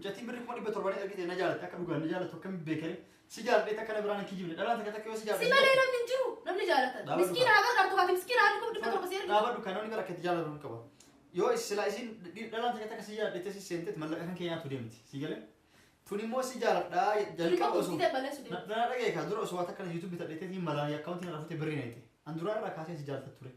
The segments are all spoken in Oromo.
Mucattiin birrii 700,000 ergite na jaalatte akka dhugaan na jaalattu akkamitti beekani? Si jaaladhee takka na biraan hin kijibne. Dhalaan takka takka yoo si Si jaaladhe. malee namni hin jiru. Namni jaalatan. Dhaabadhu Miskiina kaa. haa gargaartu kaati miskiina haa 700,000 si ergite. Dhaabadhu kan namni bara akka itti jaalatu hin qaba. Yoo silaa isiin dhalaan takka takka si jaaladhee si seenteet mallaqa kan kee nyaatu deemti. Si galee? Tun immoo si jaaladhaa jalqaba osoo. Tun immoo Na na dhagaye kaa dura osoo waa takka YouTube bitadheeteetiin malaan akkaawuntii narraa fuutee birrii na hiite. An duraa irraa kaasee si jaalata ture.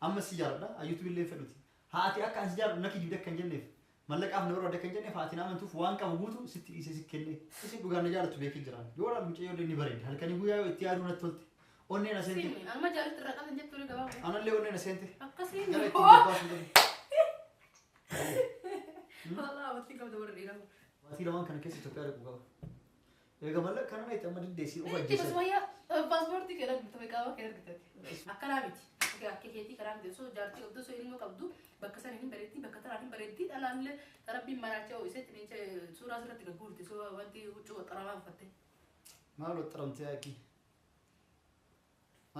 Amma si jaaladha YouTube illee hin fedhuti. Haa ati akka an si jaaladhu na kijibde akka hin jenneef mallaqaaf na barbaadde akka hin jenneef haa ati na amantuuf waan qabu guutu sitti dhiisee si kenne. Isin dhugaan na jaalattu beekee jiraan. Yoo laal mucayyoo illee ni bareeddi. Halkanii guyyaa yoo itti yaaduu natti tolte. Onnee na seente. Siimi anuma jaalatti irraa qaban jettu gabaabaa. Anallee onnee na seente. Akkasii. Gara ittiin bobbaasuu qabu. Wallah amantii qabda warra dhiiraa. Baatii lamaan kana keessa Itoophiyaa dhaquu qaba. Eega mallaqa kana itti amma diddeessii of Itti ajjeesan. basmayyaa paaspoortii kee argite qaama kee argite. Akkanaa miti. Akka keetii karaa miti osoo jaartii qabdu osoo ilmoo qabdu bakka sana hin bareetti bakka tanaan hin bareetti dhalaallee rabbiin maraachee ho'isetti niche suuraa asirratti gagguurti osoo wanti huccuu waxxaramaa uffatte. Maal waxxaramtee akki?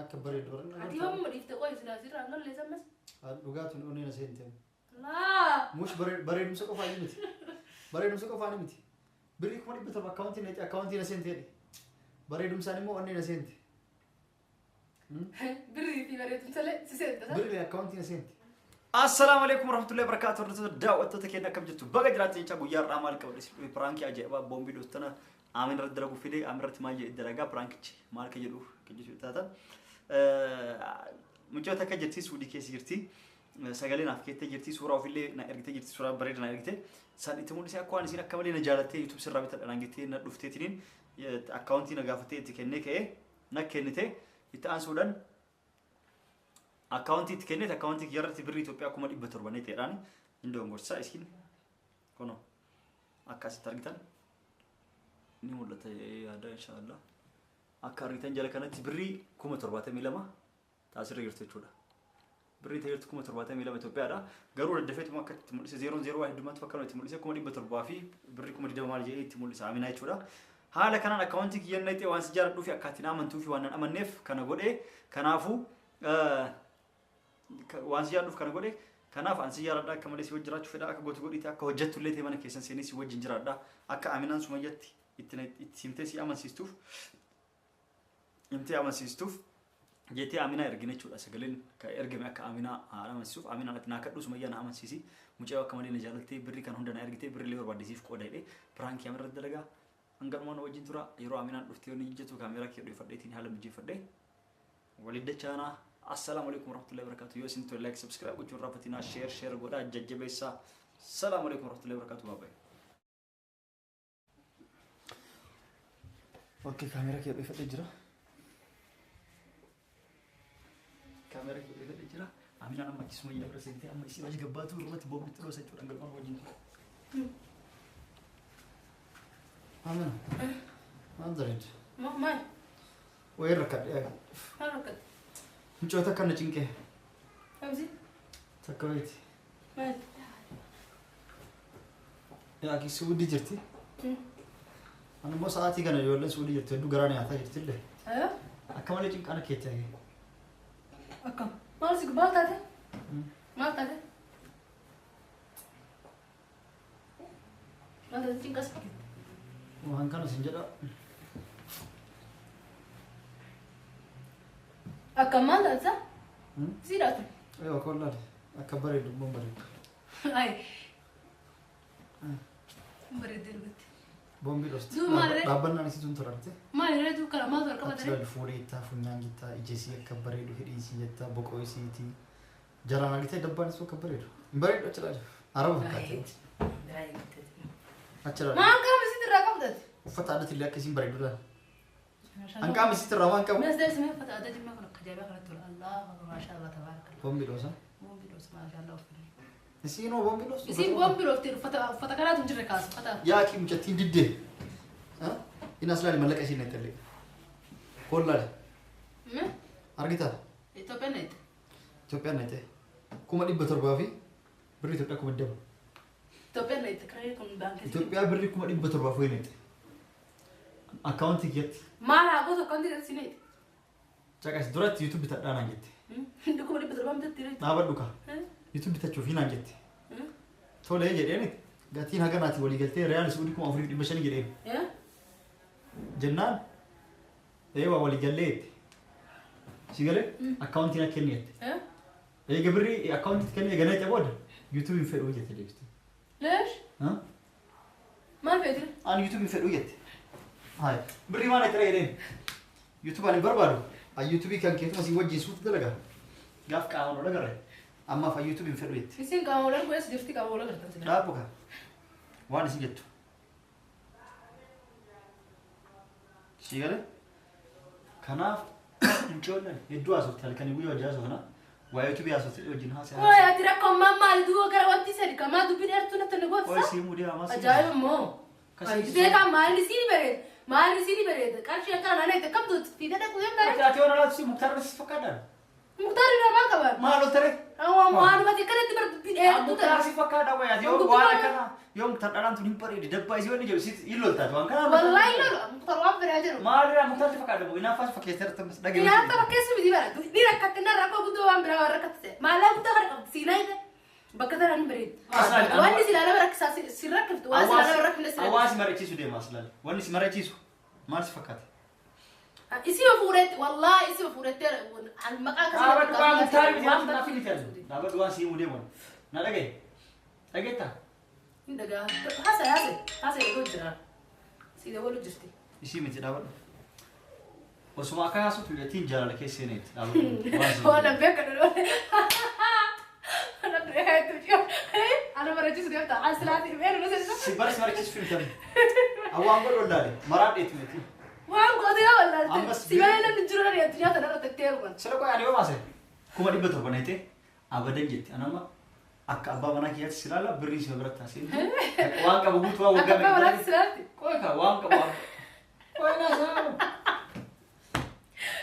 Akka bareedu bareedu. Ati yoomuma dhiifte qoyi silaa sirraa hin lollees ammas. Dhugaa tun onnee na seente. Laa. Mush bareedumsa qofaa miti. Bareedumsa qofaa miti. Birrii 700,000 akkaawuntii na akkaawuntii na seente jedhe. Bareedumsaan immoo onnee na seente. Birrii fi bareedumsalee si seente. Birrii akkaawuntii na seente. Assalaamu alaikum warahmatullahi wabarakatuh. Hordoftoota daawwattoota keenya akkam jirtu? Baga jiraattan jecha guyyaa har'aa maal qabadhe si dhufe piraankii ajaa'ibaa boombii dhoostana Aamin irratti dalagu fide Aamin irratti maal jedhe dalagaa piraankichi maal akka jedhu kan jedhu taatan. Mucayyoo takka jirti suudii keessa jirti. Sagalee naaf keettee jirti suuraa ofiillee na ergitee jirti suuraa bareeda na ergite. San itti mul'isee akka waan isiin akka malee na jaalattee YouTube sirraa bitadha naan jettee na dhufteetiniin akkaawuntii na gaafattee itti kennee ka'ee na kennite itti aansuudhaan akkaawuntii itti kenneet akkaawuntii kiyya irratti birrii Itoophiyaa 700,000 ni ta'edhaan hin dogongorsaa isiin kunoo akka asitti argitan ni mul'ata yaada inshaallah akka argitan jala kanatti birrii 72,000 taasirra jirtu jechuudha. Birrii ta'e jirtu 72,000 Itoophiyaadha. Garuu daddafeetuma akka itti mul'ise zeeroon zeeroo waa heddummatu akka itti mul'ise 700,000 fi birrii 20,000 maal jedhee itti mul'isa Aminaa jechuudha. Haala kanaan akkaawuntii kiyyan naqxee waan si jaaladhuu fi akka ati na amantuu fi waan nan amanneef kana godhe. Kanaafuu waan si jaaladhuuf kana godhe. Kanaaf an si jaaladha akka malee si wajjin jiraachuu fedha akka gootu godhiite akka hojjettu illee ta'e mana keessan seenee si wajjin jiraadha. Akka Aminaan Sumayyatti itti himtee si amansiistuuf himtee amansiistuuf jettee Aminaa ergine jechuudha. Sagaleen kan ergame akka Aminaa haadha amansiisuuf Aminaan ati naa kadhu Sumayyaa na amansiisi. Mucayyoo akka malee na jaalattee birrii kan hunda na ergitee birrii illee barbaadde siif qooda jedhee piraankii Aminaa irratti dalagaa. Hanga dhumaa nu wajjin tura. Yeroo Aminaan dhuftee wanni jijjatu kaameeraa kiyya dhoyfadheetiin haala mijeeffadhee waliin dachaanaa. Assalaamu alaikum warahmatullahi wabarakatuh. Yoo isin tole like subscribe gochuun raafatinaa share share godhaa jajjabeessaa. Assalaamu alaikum warahmatullahi wabarakatuh. Bye bye. Okay, kaameeraa kiyya dhoyfadhee jira. Kaameeraa kiyya dhoyfadhee jira. Aminaan amma achi Sumayyaa bira seentee amma isiin achi gabbaatu irratti boombitti dhoosa jechuudha. Galmaan wajjin tura. Amina. Maal dareedde? Maal? Wayii rakkadhe. Maal rakkatte? Mucoo takka na cinqee. Kamsi? Takka wayiiti. Maal? Yaa kii suudii jirti. Ani immoo sa'aatii kana ijoolleen suudii jirti hedduu garaa nyaataa jirti illee. Akka malee cinqaana keetti hagee. Akkam? Maal si maal taate? Maal taate? Maal taate cinqas? Waan kana sin jedha. Akkam maal taate sa? Si dhaate? Eewa kollaale. Akka bareedu immoo bareedu. Ay. Bareeddee dhugatti. Boombii dhosti. Duuba maal ree? Dhaabbannaan isitu hin turarte. Maal ree duuba kana maaltu harka Achi batare? laal fuula jettaa, funyaan jettaa, ija isii akka bareedu, hidhii isii jettaa, boqoo isiitii. Jalaan argitee dabbaan isii akka bareedu. Hin bareedu achi laal. Araba fakkaate. Achi laal. Maal qaama isitti irraa qabdati? Uffata aadaatti illee akka isiin bareedu laal. An qaama isitti irraa waan qabu. Nas deebisee uffata aadaa jimmaa kun akka ajaa'ibaa kanatti tola. Allahu akbar maashaa Allah tabaarakallah. Boombii dhoosa. Boombii dhoosa maashaa Allah uffanni. Isiin hoo boombii dhoostu? Isiin boombii dhoofte uffata uffata kanaatu hin jirre kaas uffata. Yaa akii mucattiin diddee. Inni as laali mallaqa isiin naqxellee. Koon laali. Argitaa? Itoophiyaan naqxe. Itoophiyaan naqxe. 700,000 fi birrii Itoophiyaa 20,000. Itoophiyaan naqxe kiree kun baankii. Itoophiyaa birrii 700,000 fi naqxe. Akkaawuntii kiyyatti. Maal haa gootu akkaawuntii irratti si naqxe? Caqasi duratti YouTube bitadhaa naan jette. 700,000 bitatti ree. Dhaabadhu kaa. YouTube bitachuuf naan jette. Tolee jedheen Gatiin haganaati walii galtee riyaal Suudii 4,500 jedheen. Jennaan eewwa walii gallee jette. Si galee akkaawuntiin akka kenni jette. Eega birrii akkaawuntiitti kennee eega naqxe booda yuutuubii hin fedhuu jette deebiste. Leesh? Maal feeti? Ani yuutuubii hin fedhuu jette. Hayi birrii maal itti jedheen? Yuutuubii ani hin barbaadu. Ani yuutuubii kan keetuma si wajjin suutu dalagaa. Gaaf qaamaan ol agarre ammaaf ani yuutuubii hin fedhu jette. Isin qaama wal arguu eessa jirti qaama wal agartan sila? Dhaabbu ka waan isin jettu. Si galee? Kanaaf mucayyoon hedduu haasofte halkanii guyyaa hojii haasofna. Waa yuutuubii haasofte wajjin haasa'e. Qoy ati rakkoo ammaa maali duuba gara wanti sadi kamaa dubbii dheertuu natti nu Qoy gootisa? sii mudee hamaa sii. Ajaa'iba immoo. Akkasii. Beekaa maali sii bareeda maali sii bareeda qarshii akkana naannoo itti akkam fiidee dhaquu yoo Ati ati waan alaatu si muktaar si fakkaadhaan. Muktaar irraa maal qaban? Maal ol taree? Waanuma akkanatti bara dubbii dheertuu Muktaar tana. si fakkaadha wayi ati yoo waan akkana yoo muktaar dhalaan tun hin bareedi dabbaa isii wanni jedhu si hin loltaati waan kana. Wallaahi lolu Muktaar waan biraa jedhu. Maalirraa muktaar si fakkaadha moo inaaffaa si fakkeesseerta dhagee. Nyaata fakkeessu miti bara ni rakkatte na rakkoo guddoo waan biraa waan rakkatte maallaa guddaa kana qabdi siinaa ija bakka tanaan hin bareedu. Aslaan, Wanni silaa nama rakkisaa si rakkiftu waan silaa nama rakkifne si rakkiftu. Hawaasi mari'achiisu deema aslaan. Wanni si mari'achiisu maal si fakkaate? Isima fuudhetti wallaahi isima fuudhetti maqaa akkasii Dhaabadhu waan muktaar miti waan naaf miti ani. Dhaabadhu waan si himuu deemu. Na dhagaye. Dhageettaa? Hin dhagaa. Haasa haasa haasa eeguu jira. Si dabalu jirti. Isii miti dhaabadhu. Osuma akka haasoftu ittiin jaalala keessa seeneetti. Dhaabadhu. Waan si himuu Waan deemu. beekan dha. Ana beekan jiru. Ana barachiisu deemta. An silaatii dhufee nu seensa. Si bara si mari'achiisu filatame. Awwaan godhu wallaale. Maraadheetu miti. Waan goote yoo wallaalte. Ammas Si malee namni jiru na addunyaa tana irratti itti heeruman. Sila qoy ani yoo baase 700,000 neetee abadan jetti. Anama akka abbaa manaa kiyyaatti si ilaala birrii si biratti haasee. Waan qabu guutuu waan Akka waggaa abbaa manaatti silaatti. Qoy ka waan qabu waan qoy naa saa.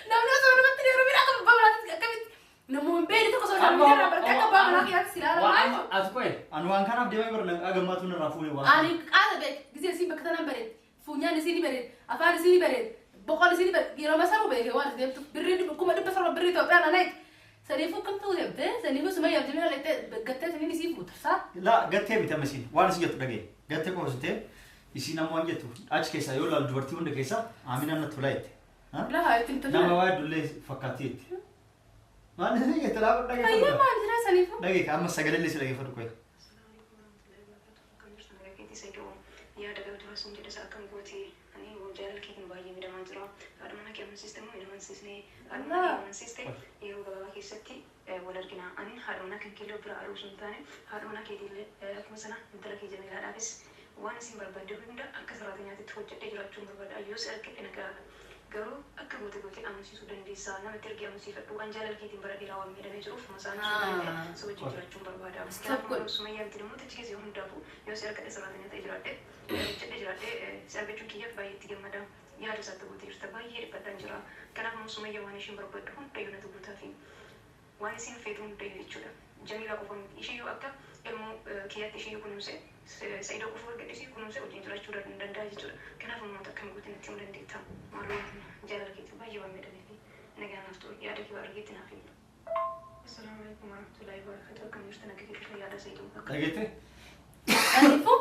Namni osoo namatti hin heerumin akka abbaa manaatti akkamitti namoonni beekni tokko osoo namni irraa barate akka abbaa manaa kiyyaatti si ilaala maal jechuudha. Ati qoy ani waan kanaaf deemee bara agammaatu narraa fuudhee waan. Ani qaata beek gisee isiin bakka tanaan bareed funyaan isiin ni bareed afaan isiin ni bareed boqon isiin ni bareed yeroo masaruu beekee waan ati deemtu birrii 700,000 birrii Itoophiyaa na naayit saniifuu kam ta'uu deemte saniifuu sumayyaaf jimina leettee gattee saniin isii fuuta saa. Laa gattee miti amma isiin waan isin jettu dhagaye gattee qofa osoo ta'e isiin amma waan jettu achi keessaa yoo ilaalu dubartii hunda keessaa Aminaan natti tolaa jette. Laa haa ittiin Nama tolina. waa heddullee fakkaatti jette. Maal isin jette laa Fayyaa dhageeffadhu. maal jira saniifuu. Dhagaye amma sagalee si dhageeffadhu qoy. Akkam jirtu nagaa keetii Saidoo yaada gara duraa sun jedhe akkam gooti ani jaalala keetiin baay'ee miidhamaa jira haadha manaa kee amansiiste moo hin amansiisne haadha manaa kee amansiiste yeroo gabaabaa keessatti wal argina ani haadha manaa kan keellee bira aruu sun taane haadha manaa keetiillee akkuma sana intala kee jamilaadhaafis waan isin barbaadde hunda akka saraatinyaatitti hojjedhee jiraachuun barbaada yoo si argadhe nagaa garuu akka goote goote amansiisuu dandeessaa namatti ergee amansiifadhu waan jaalala keetiin bara dheeraa waan miidhamee jiruuf masaanaa sun si wajjin jiraachuun barbaada. Stop godhi. Sumayyaa miti namoota achi keessa yoo hundaafuu yoo si argadhe saraatinyaa ta'e jiraadhe hojjedhe jiraadhe si argachuun kiyyaaf baay'ee itti gammada yaada isaatti guutee jirta baay'ee dhiphadhaan jira kanaaf immoo Sumayyaa waan isheen barbaaddu hundayyuu natu guutaa fi waan isheen feetu hundayyuu jechuudha Jamiilaa qofa miti ishee yoo akka ilmoo kiyyaatti ishee yoo kunuunse Sa'idoo qofa argadhe ishee kunuunse wajjin jiraachuu danda'a jechuudha kanaaf immoo akkam goote natti himuu dandeetta maaloo jaalala keetiin baay'ee waan miidhamee fi nagaa naaf ta'u yaada kee waan argeetti naaf himi. Assalaamu alaikum warahmatullahi wabarakatuh akkam jirtu nagaa keetii fayyaadha Sa'idoo akka Dhageette? Saniifuu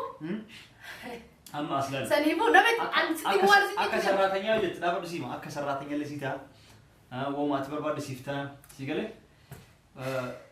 Amma as ilaali. saniifuu namni ani sitti waan sitti Akka saraatanyaa jettu dhaabadhu siima akka saraatanyaa illee sii ta'a. Woomaatti barbaadde siif ta'a. Si galee?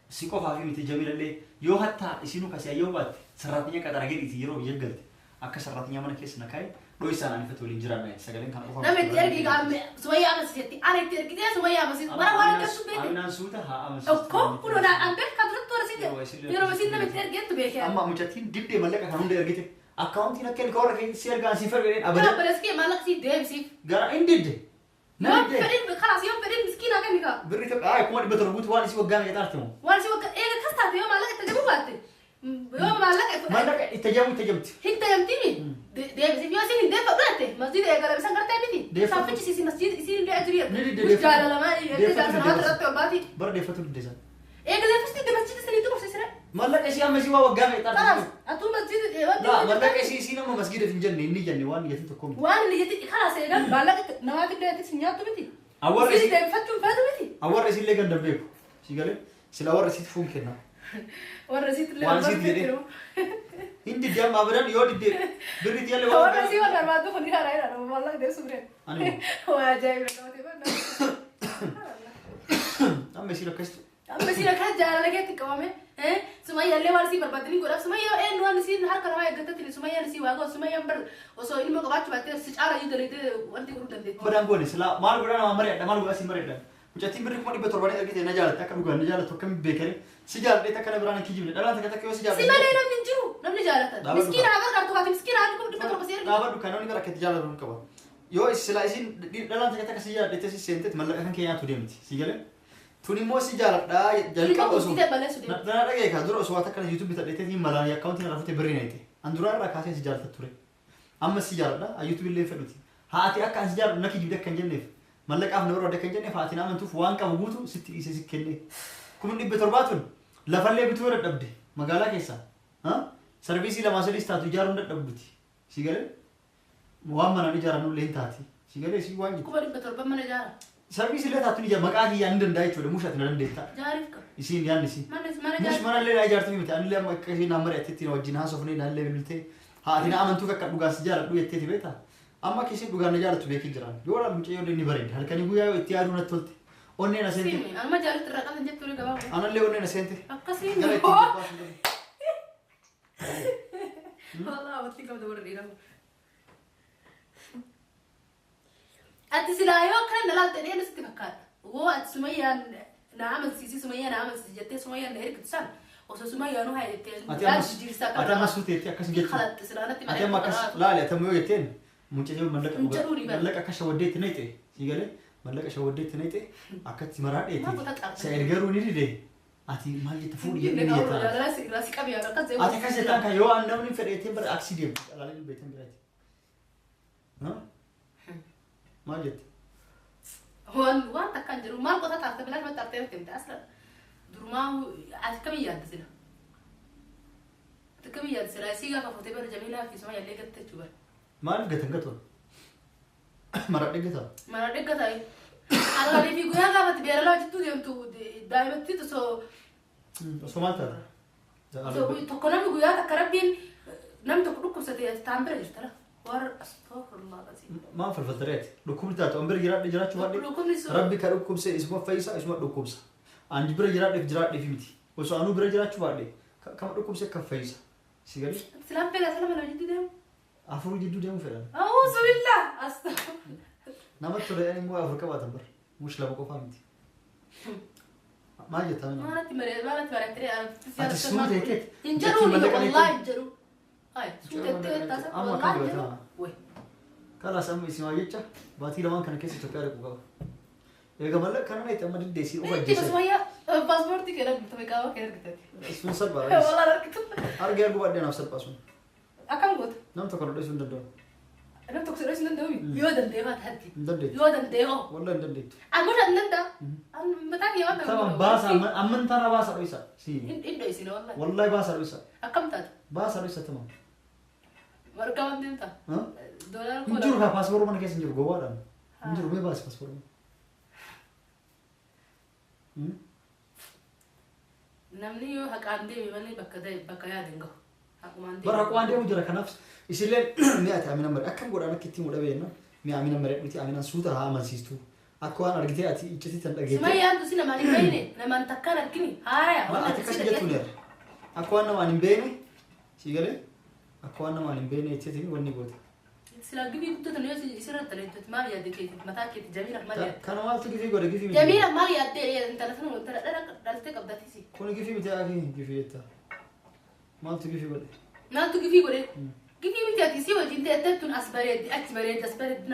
Si qofaa fi miti jamiilallee yoo hattaa isinuu kasii ayyoo baatte saraatanyaa qaxara gadiiti yeroo biyya galte akka saraatanyaa mana keessa na kaa'e dho'isaan ani fete waliin jiraanna sagaleen kana qofa. Nama itti ergi qaame sumayyaa amansiisetti ana itti ergitee sumayyaa amansiisu bara waan akkasuu beekte. Aminaan suuta haa amansiistu. Tokko kun an beekaa duratti warra siin jedhe yeroo isiin nama itti ergeettu beekee. Amma mucattiin dibdee mallaqa kan hunda ergite akkaawuntiin akka inni warra keenya si ergaan si fergedheen Yoo abadan obboleessi kee maallaqa sii deebisiif. gara hin didde. Yoo Nan didde. fedhin kalaas yoo fedhin miskiinaa kenni kaa. Birrii Itoophiyaa 700,000 guutuu waan isii waggaa meeqa xaarte moo? Waan isii waggaa eega kas taate yoo maallaqa itti ajabuu baatte yoo maallaqa Mallaqa itti ajamu itti ajamti. hin tajamtini deebisiif yoo isiin hin deeffadhu jette masjiida eegala bisan gartee miti. Deeffatu. Isaan fichisiisi masjiida isiin illee ajirii Ni didde erga. deeffatu. Jaalalamaa erga Deeffatu jaalalamaa didde. irratti ol baati. Bara deeffatu didde isaan. Eega deeffasti masjiida sanii xumursiisire. Mallaqa isii amma isii waa waggaa meeqa Kalaas xaarte? atuu masjiida wanti Laa mallaqa isii isii nama masgiida hin jenne inni jenne waan gatii tokko miti. waan inni jetti kalaas eegan maallaqa namaatti illee ati si nyaattu miti. Awwarri Isiin isii deebifachuun feetu miti. awwarri isii illee ganda beeku. Si galee sila warra isiitti fuun kenna. Warra isiitti illee Waan isiitti barbaadu jedhee. jiru. Hin didde amma abadan yoo didde birri tiyyalle waan Warra isii waan barbaadu kun haaraa jedha maallaqa deessu biree. Ani Waa ajaa'iba namatti barna. amma isiin akkasitti Amma isiin akka jaalala keetti qabame Sumayyaallee waan isii barbaadanii godhaaf Sumayyaa eenyu waan isiin harka namaa eeggattatti Sumayyaan isii waa godhu Sumayyaan bar osoo ilma qabaachuu baattee si caala iyyuu dalaydee wanti godhuu dandeetti. Badaan goone silaa maal godhaa namaa mari'adha maal godhaa si mari'adha. Mucattiin birrii 700,000 argite na jaalatte akka dhugaan na jaalattu akkamiin beekani si jaaladhe takka na biraan hin kijibne dhalaan takka takka yoo si Si jaaladhe. malee namni hin jiru namni jaalatan. Dhaabadhu. Miskiina haa gargaartu kaati miskiina haa 700 si ergitu. Dhaabadhu kan namni gara akka itti jaalatu hin qaba. Yoo silaa isiin dhalaan takka takka si jaaladhe si seenteet mallaqa kan kee nyaatu deemti si galee. Tun immoo si jaaladhaa jalqaba osoo. Gudditee balleessu deemti. Na dhagee kaa dura osoo waa takka YouTube bitadheetii malaan akkaawuntiin irraa fuutee birrii na hiite. An duraa irraa kaasee si jaalata ture. Amma si jaaladha YouTube illee fedhuti. Haati akka an si jaaladhu na kijibde akka hin jenneef mallaqaaf na barbaadde akka hin jenneef haati na amantuuf waan qabu guutu sitti dhiisee si kenne. 700,000 tun lafallee bituu yoo dadhabde magaalaa keessaa sarviisii lamaa sadiis taatu ijaaruun dadhabduti. Si galee waan manaan ijaaran illee hin taati. Si galee si waan jettu. 700,000 mana ijaara. Sarviisii illee taatu ni ijaara maqaa kiyyaan ni danda'a jechuudha mushaati na dandeetta. Jaariif qaba. Isiin yaadni isii. Mana mana Mush ijaara. mana illee na ijaartu miti anillee amma akka isheen naan mari'atteetti na wajjin haasofnee na illee bilbiltee haati na amantuu akka dhugaa si jaaladhu jetteeti beektaa. Amma akka isheen dhugaan na jaalattu beekee jiraan. Yoo laal mucayyoo illee ni bareeddi halkanii guyyaa yoo itti yaaduu natti tolte. Onnee na seente. Siimi anuma jaalatti irraa qaban jettu ni gabaabaa. Anallee onnee na seente. Akkasii. Gara ittiin barbaasu hin qabu. Wallah watti qabda warra dhiiraa. Ati silaa yoo akkana na laalte dheenu sitti fakkaata. Woo ati Sumayyaan na amansiisi Sumayyaa na amansiisi jettee Sumayyaan na ergitu san osoo Sumayyaanuu haa jettee Ati yaad ammas jijjiirsaa ati ammas suuteetti akkas hin jettu. Kalaxxe silaa natti Ati amma akkas laali ati amma yoo jetteen mucayyoo mallaqa Hin jedhuu ni bara. mallaqa akka shawaddeetti na hixe si galee mallaqa shawaddeetti na hixe akkatti maraa Maal goota dheete. qaabda? Sa ergaruu ni dide ati maal jetta fuudhi jedhee ni jettaa. Jaalala si irraa si qabi yaa akkas Ati akkas jettaan kan yoo an namni fedhe jetteen bara aksii deemtu dhalaalee beektan biraati. Maal jette? Waan takkaan jiru maal qotaa taarte bilaash ma taartee natti himte asla durumaa ati kamii yaadda sila? Ati kamii yaadda sila? Isii gaafa fuutee bara Jamiilaa fi Sumayyaallee gatte jechuu bara. Maaliif gatan gatoon? Maradhee gataa? Mana dhegga ta'e. Alaalii fi guyyaa gaafatti beeralaa hojjettuu deemtu daa'imatti osoo Osoo maal taata? tokko namni guyyaa takka rabbiin namni tokko dhukkubsate taan bira jirta la. Warra astaghfirullah alazim. Maal falfaltaree ati? Dhukkubni taatu an bira jiraadhe jiraachuu baadhe Dhukkubni sun Rabbi ka dhukkubse isuma fayyisa isuma dhukkubsa. An bira jiraadheef jiraadheef miti. Osoo anuu bira jiraachuu baadhe kama dhukkubse akka fayyisa. Si galee silaan fedha salama lama jidduu deemu. Afur jidduu deemu fedhan. A'uuzu billah astaghfirullah. Namatti tola jedhanii immoo afur qabaatan bara. Mush lama qofaa miti. Maal jettaa mina? Maalatti maree maalatti mareettee Ati suutee keeti. Hin jedhu ni wallahi hin jedhu. Ay suutee taasa Amma wallahi akkam hin jedhu. godhata? Way. Kalaas amma isin waa jecha baatii lamaan kana keessa Itoophiyaa dhaquu qaba. Eega mallaqa kana na itti amma diddeesii of Itti ajjeese. Sumayyaa paaspoortii kee argite qaama kee argite. Sun salphaadha. Wallahi argitu. Argee arguu baadhee naaf salphaa sun. Akkam goota? Nam tokko na dho'isuu hin danda'u. Nam tokko si dho'isuu hin danda'u yoo danda'e maal taati? Hin dandeettu. Yoo danda'e hoo? Wallahi hin dandeettu. Amma hin danda'a. Mataa kiyya waan Tamam baasa ammantaarraa baasa dho'isa. Si. Hin dho'isine wallahi. Wallahi baasa dho'isa. Akkam taate? Baasa dho'isa tamam. Warqaa waan deemta? Doolaara Hin jiru kaa paaspoortii mana keessa hin jiru gowwaadhaan. Hin jiru mee baasi paaspoortii. Namni yoo haqaan deeme malee bakka ta'e bakka yaade hin gahu. Haqumaan deeme. Bara haqaan deemu jira kanaaf isillee mi'a ati amina mare akkam godhaan akka ittiin godha beekna mi'a amina mare dhuti aminaan suuta haa amansiistu akka waan argitee ati iccitii tan dhageette. Sumayyaan tusi namaan hin beekne namaan takkaan argini haaraya. Ati akkas jettu neera akka waan namaan hin beekne si galee akka waan namaan hin beekne jetteetiin wanni goote. Silaa gibii guddatan yoo isirratti dhalattu maal yaadde keeti mataa keeti Jamiila maal yaadde? Kana maaltu gifii godhe gifii miti. Jamiila maal yaadde intala sana intala dhala dhaltee qabdatisi. Kun gifii miti akii gifii jetta. Maaltu gifii godhe? Maaltu gifii godhe? Gifii miti ati si wajjin teettee tun as bareeddi achi bareeddi as bareeddi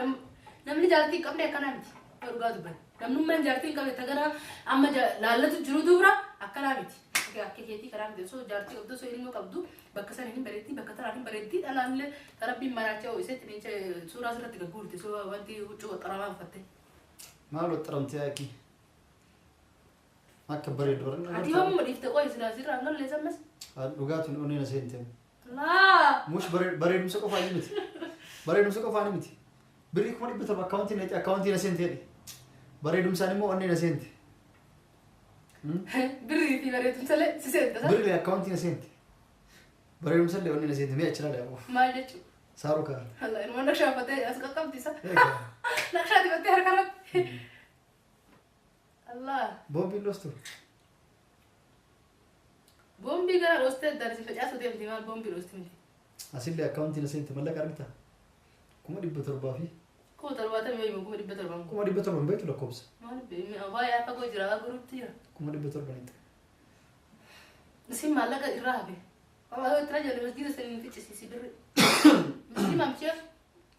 namni jaartii hin qabne akkanaa miti. Dhugaa dubban. Namnummaan jaartii hin qabne tagana amma laallatu jiru dubra akkanaa miti. Akka keetii karaa miti osoo jaartii qabdu osoo ilmoo qabdu bakka sana hin bareeddi bakka tanaan hin bareeddi dhalaallee rabbiin maraachee ho'isetti niche suuraa asirratti gagguurti osoo wanti huccuu waxxaramaa uffatte. Maal waxxaramtee akii? Akka bareedu barana. Ati yoomuma dhiifte qoyi silaa sirraa hin galle sammas. Dhugaatiin onnee na seente. Laa. Mush bareedumsa qofaa ni miti. Bareedumsa qofaa ni miti. Birrii 700,000 akkaawuntii na akkaawuntii na seente jedhe. Bareedumsaan immoo onnee na seente. Birrii fi bareedumsallee si seenta. Birrii akkaawuntii na seenti. Bareedumsallee wanni na seenti mi'a achirraa dhaabuu. Maal jechuudha? Saaruu kaa. Allah ilmoo naqshaa uffatee as qaqqabdi isa. Naqshaa dibattee harka irratti. Allah. Boombiin dhoostu. Boombii gara dhoostee addaan isin facaasuu deemti maal boombii dhoosti miti. Asillee akkaawuntii na seenti mallaqa argita. 700,000 fi. 70,000 yoo 700,000. 700,000 beektu lakkoofsa. Maal baay'ee fagoo jira guruutti jira. 700,000 ni. Isin maallaqa irraa hafe. Wallah itti rajale masjida saniin ficcisiisi birri. Muslima mcheef.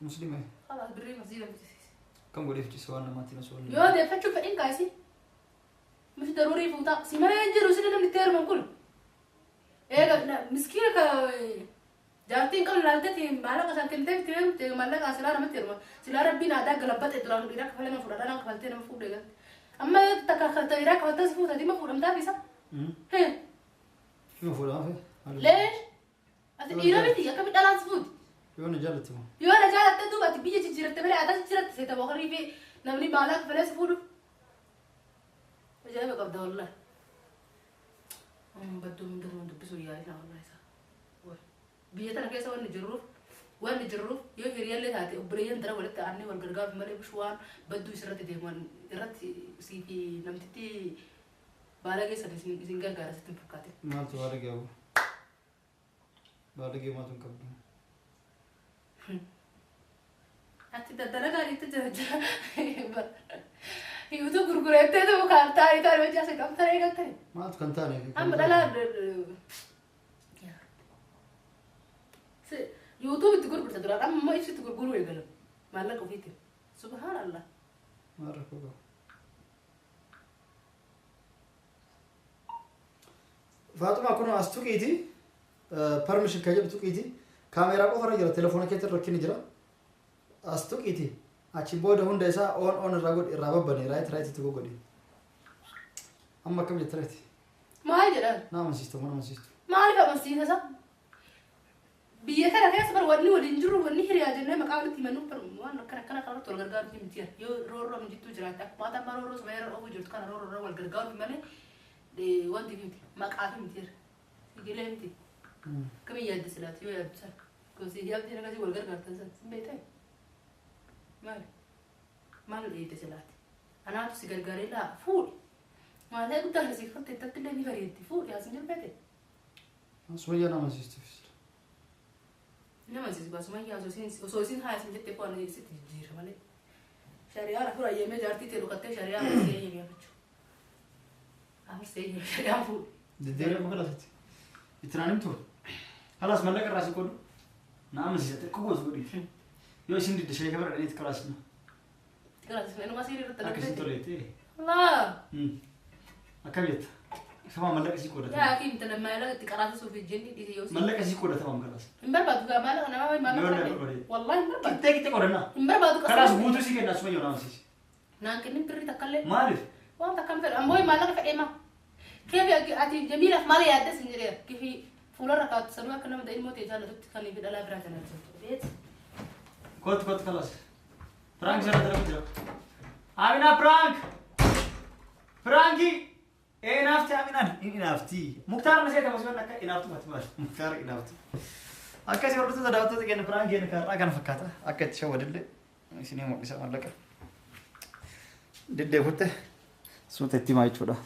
Muslima. Khalas birri masjida ficcisiisi. Kam godhee ficcisa waan namaatti na soollee. Yoo deeffachuu fedhin kaasi. Mishi daruurii fuutaa. Si malee hin jiru si namni itti heeruman kun. Eega miskiina ka jaartiin qabnu laalteeti maallaqa isaan kennitee itti heerumte maallaqa silaa namatti heeruma. Silaa rabbiin aadaa galabbate duraan dhiiraa kafalee nama fuudha dhalaan kafaltee nama fuudhee galte. Amma takka dhiiraa kafaltee si fuuta dhimma fuudhamtaaf isa. Dhimma fuudhamaa fi. Leesh ati dhiira miti akkamitti dhalaan si fuuti? Yoo na jaalatte moo? Yoo na jaalatte duuba ati biyya jijjiiratte malee aadaa jijjiiratte seeta boqorrii fi namni maallaqa kafalee si fuudhu. Ajaa'iba qabda wallahi. Badduu hunduma dubbisuu yaalina wallahi isaa. Biyya tana keessa wanni jirruuf yoo hiriyyallee taate obboleeyyan dara walitti aannee wal gargaaruuf malee waan badduu isirratti deeman irratti sii fi namtitti baala keessan isin gargaara sitti hin fakkaatin. Maaltu baala geewu? Baala geewu maaltu hin qabdu? Ati daddalagaa gaariitti jira jira. Yuutuu gurgureettee ta'u kan taa'ee taa'ee hojii asii qabtee eegaltee. Maaltu kan taane? Amma dhalaa YouTube itti gurgurta duraan amma immoo ibsitti gurguruu eegalan maallaqa ofiitiin. Subhaanallah. Maal rakkoo qaba? Faaxumaa kun as tuqiiti permission kan jedhu tuqiiti kaameeraa qofarra jira telefoona keetti rakkinni jira as tuqiiti achi booda hunda isaa on irraa godhi irraa babbane right right itti godhi. Amma akkam jetta reeti? Maal jedhan? Na amansiistu mana amansiistu. Maaliif amansiisa isa? Biyya kana keessa bar wanni waliin jirru wanni hiriyaa jennee maqaa walitti himannu bar waan akkana akkana kanarratti wal gargaaruuf miti yoo roorroo jittuu jiraatte akkuma amma roorroo suma irra oofuu jirtu kana roorroo wal gargaaruuf malee wanti miti maqaa fi miti sigilee miti. Kamiin yaadde silaati yoo yaaddu sana gosi yaaddi akkasii wal gargaartan sana sin beektaa maali maal eegde silaati anaatu si gargaaree laa fuudhi maalee guddaa si fatte itti illee ni bareeddi fuudhi as hin jirbeete. Sumayyaa nama amansiistuuf. Nama amansiisu Sumayyaa osoo isin haa isin jettee fo'an sitti jijjiirra malee. Shari'aan afur ayyamee jaartii ta'e dhukattee shari'aan afur see eeyyamee jechuudha. Afur see eeyyamee shari'aan fuudhi. Deddeebiin qofa laafatti. Itti naan himtu. Halaas mallaqa irraa si godhu. Na amansiisate akka gootu godhi. Yoo isin didde sheeka bira dhaqeetti kalaasna. Kalaasna inuma sirii irratti Akka isin toleetti. Laa. Akkam jetta? Sama mallaqa si qoodata. Yaa hakiim tana maallaqa itti qaraasisuuf jenni dhiise yoo. Mallaqa si qoodata maam kalaas. Hin barbaadu gaa maallaqa nama maallaqa. Wallahi hin barbaadu. Qixxee qixxee qoodannaa. Hin barbaadu. Kalaas guutuu si kenna asuma yoo nama amansiisi. Naan kennin birrii takkallee. Maaliif? Waan takka hin fedhu ammoo maallaqa fedhee maa. Keefi ati Jamiilaaf maal yaaddes hin jedheera. Kifi fuularra kaa'attu sanuu akka nama ilmoo ta'e jaallatutti kan fi dhalaa biraa jaallattu. Beet. Kootu kootu kalaas. Piraank sirra dalagu jira. Amina piraank! Piraankii! Inaafti Aminaan inaafti. Muktaar na seeta masuun akka inaaftu mati maal. Muktaar inaafti. Akkasii hordoftoota daawwattoota keenya piraankii keenya kaarraa kana fakkaata. Akka itti shawwadillee isinii mul'isa maallaqa. Deddeefutte suuta itti himaa jechuudha.